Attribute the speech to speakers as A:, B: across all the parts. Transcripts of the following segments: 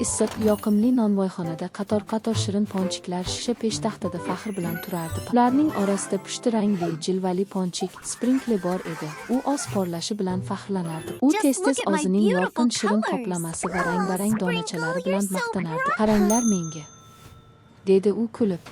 A: Issiq, yoqimli nonvoyxonada qator-qator shirin ponchiklar shisha peshtaxtada faxr bilan turardi. Ularning orasida pushti rangli, jilvali ponchik Sprinkle bor edi. U o'z porlashi bilan faxrlanardi. U
B: Just
A: tez-tez
B: look at my
A: o'zining yorqin
B: beautiful
A: shirin
B: colors.
A: qoplamasi va rang-barang
B: Sprinkle,
A: donachalari bilan
B: you're so
A: maqtanardi.
B: proud.
A: "Qaranglar menga," dedi u kulib.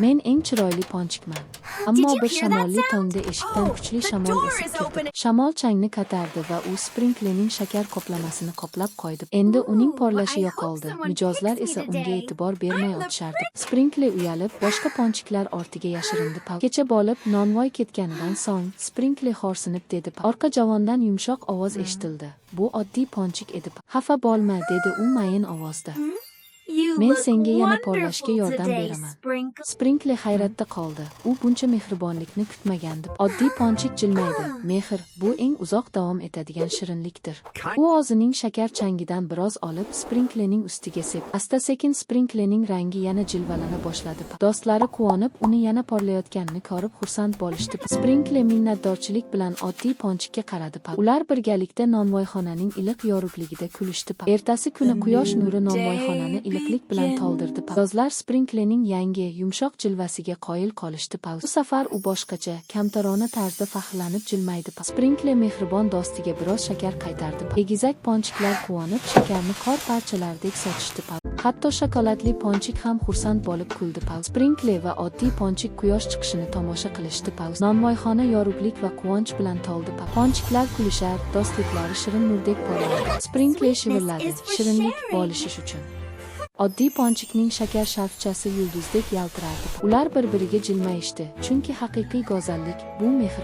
A: "Men eng chiroyli ponchikman." Ammo
B: you
A: bir
B: hear that
A: shamolli
B: sound?
A: tongda eshikdan
B: Oh,
A: kuchli
B: the
A: shamol
B: door
A: esib
B: is
A: kirdi.
B: open.
A: Shamol changni ko'tardi va u Sprinklening shakar qoplamasini qoplab qo'ydi. Endi uning
B: Ooh,
A: porlashi
B: I hope
A: yo'qoldi.
B: someone
A: Mijozlar
B: picks me
A: esa unga
B: today.
A: e'tibor bermay
B: I'm the
A: o'tishardi. Sprinkle uyalib, boshqa ponchiklar ortiga yashirindi. Kecha bo'lib, nonvoy ketganidan so'ng Sprinkle xorsinib dedi. Orqa javondan yumshoq ovoz eshitildi. Bu oddiy ponchik edi. "Xafa bo'lma," dedi u mayin ovozda.
B: You
A: "Men
B: look
A: senga yana porlashga
B: wonderful
A: yordam
B: today,
A: beraman."
B: Sprinkle.
A: Sprinkle hayratda qoldi. U buncha mehribonlikni kutmagandi. Oddiy ponchik jilmaydi. "Mehr bu eng uzoq davom etadigan shirinlikdir." U o'zining shakar changidan biroz olib, Sprinklening ustiga sepdi. Asta-sekin Sprinklening rangi yana jilvalana boshladi. Do'stlari quvonib, uni yana porlayotganini ko'rib xursand bo'lishdi. Sprinkle minnatdorchilik bilan oddiy ponchikka qaradi. Ular birgalikda nonvoyxonaning iliq yorug'ligida kulishdi. Ertasi kuni quyosh nuri nonvoyxonani iliqlik bilan to'ldirdi. Mijozlar Sprinklening yangi, yumshoq jilvasiga qoyil qolishdi. Bu safar u boshqacha, kamtarona tarzda faxrlanib jilmaydi. Sprinkle mehribon do'stiga biroz shakar qaytardi. Egizak ponchiklar quvonib, shakarni qor parchalaridek sochishdi. Hatto shokoladli ponchik ham xursand bo'lib kuldi. Sprinkle va oddiy ponchik quyosh chiqishini tomosha qilishdi. Nonvoyxona yorug'lik va quvonch bilan to'ldi. Ponchiklar kulishar, do'stliklari shirin nurdek porlardi. Sprinkle
B: Sweetness
A: shivirladi:
B: is for
A: "Shirinlik
B: sharing."
A: bo'lishish uchun." Oddiy ponchikning shakar sharfchasi yulduzdak yaltirardi. Ular bir-biriga jilmayishdi, chunki haqiqiy go'zallik bu mehr.